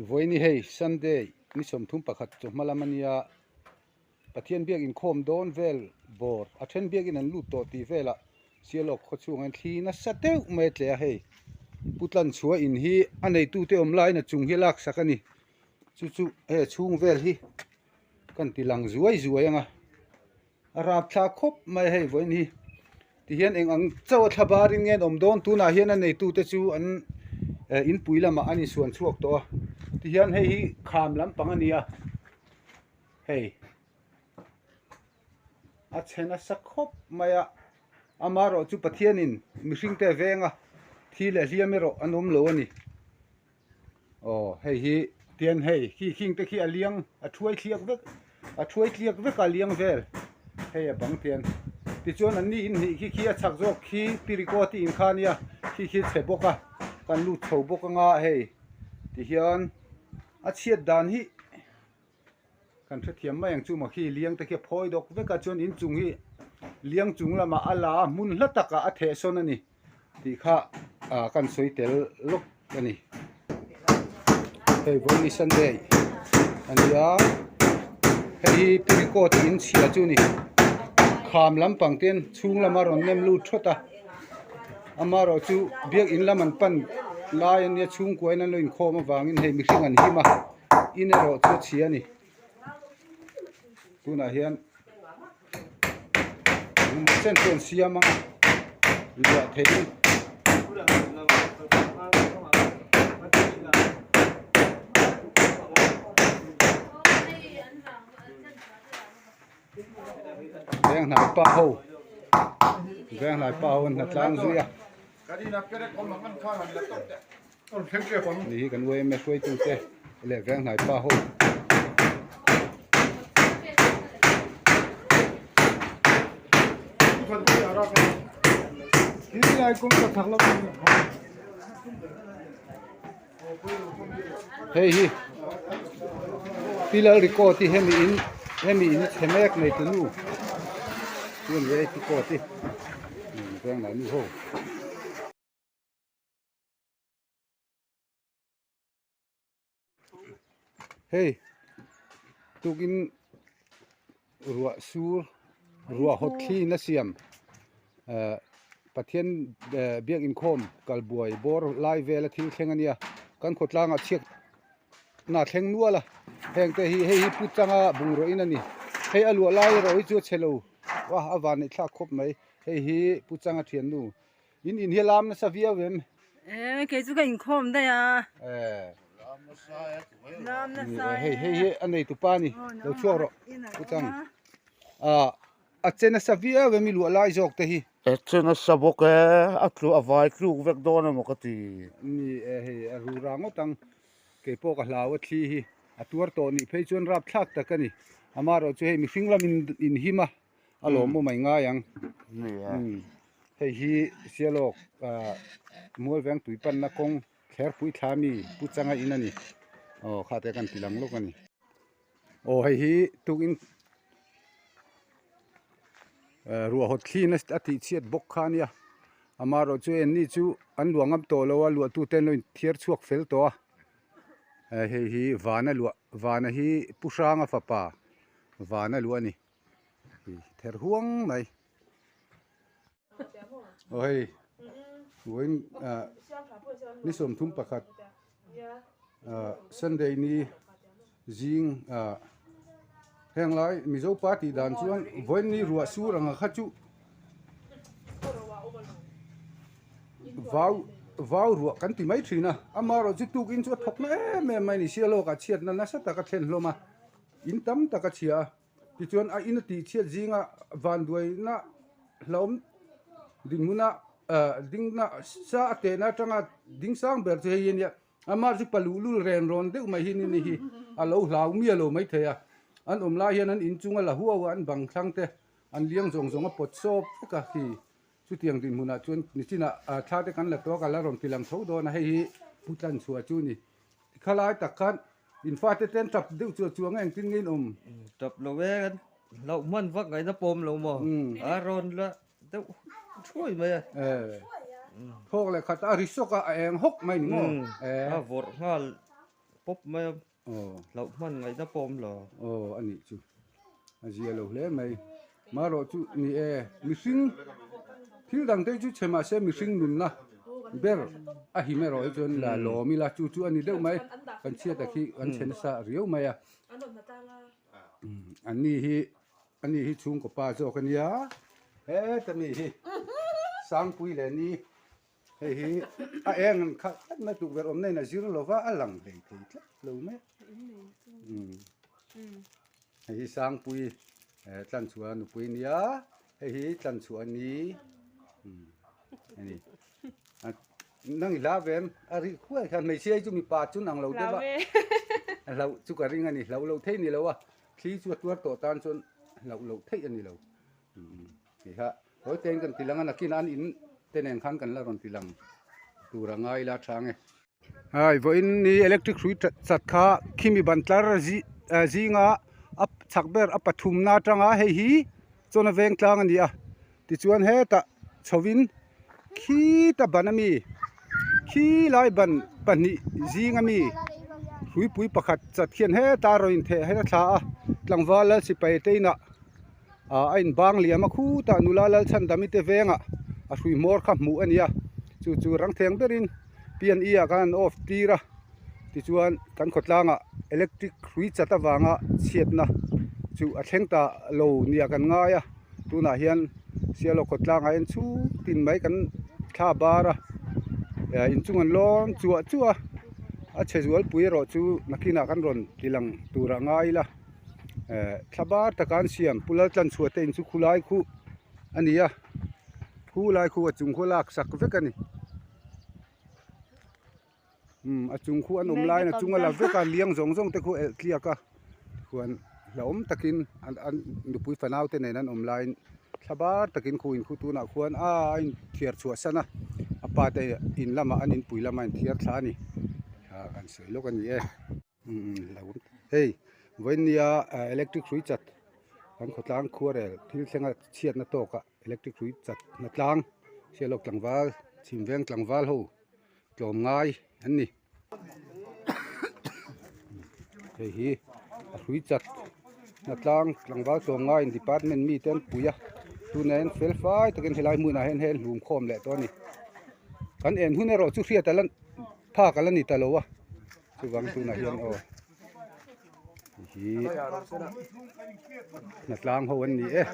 Vawiin hei Sunday ni 31 chawhma lam a nia Pathian biak inkhawm dawn vel bawr a then biakin an lut tawh tih velah Sialawk khaw chhungah hian thli nasa deuh mai a tle a hei Pu Tlanchhuah in hi a neitute awm laiin a chung hi a laksak a ni chu chu hei a chhung vel hi kan ti lang zuai zuai ang a. A rap thla khawp mai a hei vawiin hi tihian eng ang chauh a thla barin nge an awm dawn tunah hian a neitute chu an eh inpui lamah an insuan chhuak tawh a tihian hei hi kham lampang a ni a hei a chhe nasa khawp mai a amaherawh chu Pathianin mihringte a veng a thi leh hliam erawh an awm lo a ni. Aw hei hi tian hei khi khing te khi a liang a thuai thliak vek a thuai tliak vek a liang vel hei a bang tian tichuan an ni in hnih khi khi a chhak zawk khi pirikaw tih in kha ania khi khi chhe bawk a kan lut chho bawk anga hei tihian a chhiat dan hi Kan hrethiam mai ang chu maw khi liang te khi a phawi dawk vek a chuan inchung hi liang chung lamah a la a hmun hla takah a theh sawn a ni tih kha ah kan sawi tel lawk a ni. Hei vawiin Sunday a ni a hei hi Pirikaw tih in chhia chu a ni kham lampang te hian chhung lama rawn nem lut thawt a amaherawh chu biakin lam an pan lai a nia chhungkua in an lo inkhawm avangin hei mihring an him a. In erawh chu a chhia a ni tunah hian engemaw chen chu an siam ang a luah theihin veng hnai pa ho veng hnai pa ho an hnatlang zui a. Ni hi kan yma hruaitute leh veng hnai pa ho. Hei hi pillar record hi hemi in hemi in chhe mek nei tu nu chuan ve record hi veng hnai nu ho. Hei tukin ruah sur ruah hawt thli in a siam eh Pathian eh biak inkhawm kal buai bawr lai vel a thil thleng a nia kan khawtlang ah chhiat na thleng nual a heng te hi hei hi pu changa bungraw in a ni hei a luah lai erawh hi chu a chhe lo a van neih thlak khawp mai hei hi pu changa thiannu In in hi lam nasa viau em? Eh, kei chu ka inkhawm daih a. Eh. Lam nasa e. Hei hei hi a nei tupa ni. Lo chhuak rawh. Pu Chang. Ah, a che nasa viau em i luah lai zawk te hi. E che nasa bawk e, a tlu a vai tluk vek dawn emaw ka ti. Ni e hei a ru ra ngawt ang. Kei pawh ka hlau a thli hi. A tuar tawh nih phei chuan rapthlak tak a ni. Amaherawhchu chu hei mihring lam in inhim a. A lawm awm ai ngai ang. Hei hi Sialawk Mualveng tui panna kawng Thlerpui thla mi Pu Changa in a ni. Aw kha te kan ti lang lawk a ni. Aw hei hi tukin ruah hawt thli in a tih chhiat bawk kha a nia. Amaherawh chu enni chu an luah ngam tawh lo a, luahtute an lo inthiar chhuak fel tawh a. Hei hi Vana luah, Vana hi Pu Hranga fapa Vana luah a ni. Ther huang mai aw hei vawiin ah ni 31 ah sunday ni zing ah heng lai mizo pa tih dan chuan vawiin ni ruah sur ang kha chu vau vau ruah kan ti mai thin a amaherawh chu tukin chu a thawk na em em mai a ni sia lawkah chhiatna nasa tak a thlen hlawm a in tam tak a chhia a. Tichuan a in a tih chhiat zinga vanduaina hlauhawm dinhmuna dingna sa a tehna atanga ding sang ber chu hei hi a nia. Amah chu paluh lul ren rawn deuh mai hi ni hi a lo hlau miah lo maithei a. An awm lai hian an inchung a la huau a, an bang thlang te an liang zawng zawng a pawt sawp vek a khi. Chutiang dinhmunah chuan nichinah thla te kan la tawh a, ka la rawn ti lang tho dawn a, hei hi Pu Tlanchhuah chu a ni. Tikhalai tak khan In fate ten tap deuh chuah chuang a engtin nge in awm? Tap lo e, kan hlauh hman vak ngaihna pawm lo maw? A rawn la deuh thuai mai a. Thawk leh khat a ri sawk a, a eng hawk mai ni maw? A vawrh nghal. pawp mai a, hlauh hman ngaihna pawh a awm lo. Aw a nih chu, a zia lo hle mai. Marawh chu ni e, mihring thil dang te chu chhe mahse mihring nunna ber a him erawh hi chuan la lawm ila chu chu a ni deuh mai. Kan chhiat a khi kan chhe nasa riau mai a. An ni hi a ni hi chhungkaw pa zawk a nia, heta mi hi Sangpui leh ni Hei hi a eng an khalh tlat mai tukverh awmna in a zir lova a lang hlei thei tlat lo mai hei hi Sangpui eh tlanchhuah nupui nia hei hi tlanchhuah a ni a ni nang i hla ve em a rih khuai khan hmeichhia hi chu mipa chu nang lo deuh a a hlauh chu ka ring a ni hlauh loh theih ni lo a thli chu a tuar tawh tan chuan hlauh loh theih a ni lo. Tih kha hawi tein kan ti lang a nakin an in te nen khan kan la rawn ti lang tur a ngai ila tha ange. Hai vawiin ni electric hrui chat kha khimi ban tlar zinga a chhak ber a pathumna atanga hei hi chuan a veng tlang a ni a tichuan hetah chhovin khita ban ami khilai ban pahnih zing ami hruipui pakhat chat khian hetah a rawn intheh a thla a tlangval lal sipai te inah. ah a in bang liam a khutah nula Lalchhandami te vengah a hrui hmawr kha hmuh a ni a chu chu rang theng berin P and E ah khan an off tir a tichuan kan khawtlangah electric hrui chat avanga chhiatna chu a thleng ta lo nia kan ngai a tunah hian Sialawk khawtlangah hian chhungtin mai kan thla bar a eh inchung an lawn chuah chuah a a chhe zualpui erawh chu nakinah kan rawn ti lang tur a ngai ila. Eh thla bar taka an siam pu Laltlanchhuah te in chu khulai khu a ni a khulai khu a chung khu a lak sak vek a ni umm a chung khu an awm laiin a chung a la vek a liang zawng zawng te khu a elh tliak a khuan hlauhawm takin an an nupui fanau te nen an awm laiin thla bar takin khu in khu tunah khuan a a inthiar chhuah san a a pa te in lamah an inpui lamah a inthiar thla a ni ah kan sawi lawk a ni e. Hei vawinia electric hrui chat kan khawtlang khuarel thil thlenga chhiatna tawkah electric hrui chat hna tlang Sialawk tlangval Chhimveng tlangval ho tlawm ngai an ni. Hei hi a hrui chat hna tlang tlangval tlawm ngaiin department mite an pui a tunah hian fel fai takin helai hmunah hian hei an hlum khawm leh tawh a ni. Kan en hun erawh chu hriat ala phak ala ni ta lo a. Chuvang tunah hian aw hi hnatlang ho an ni e.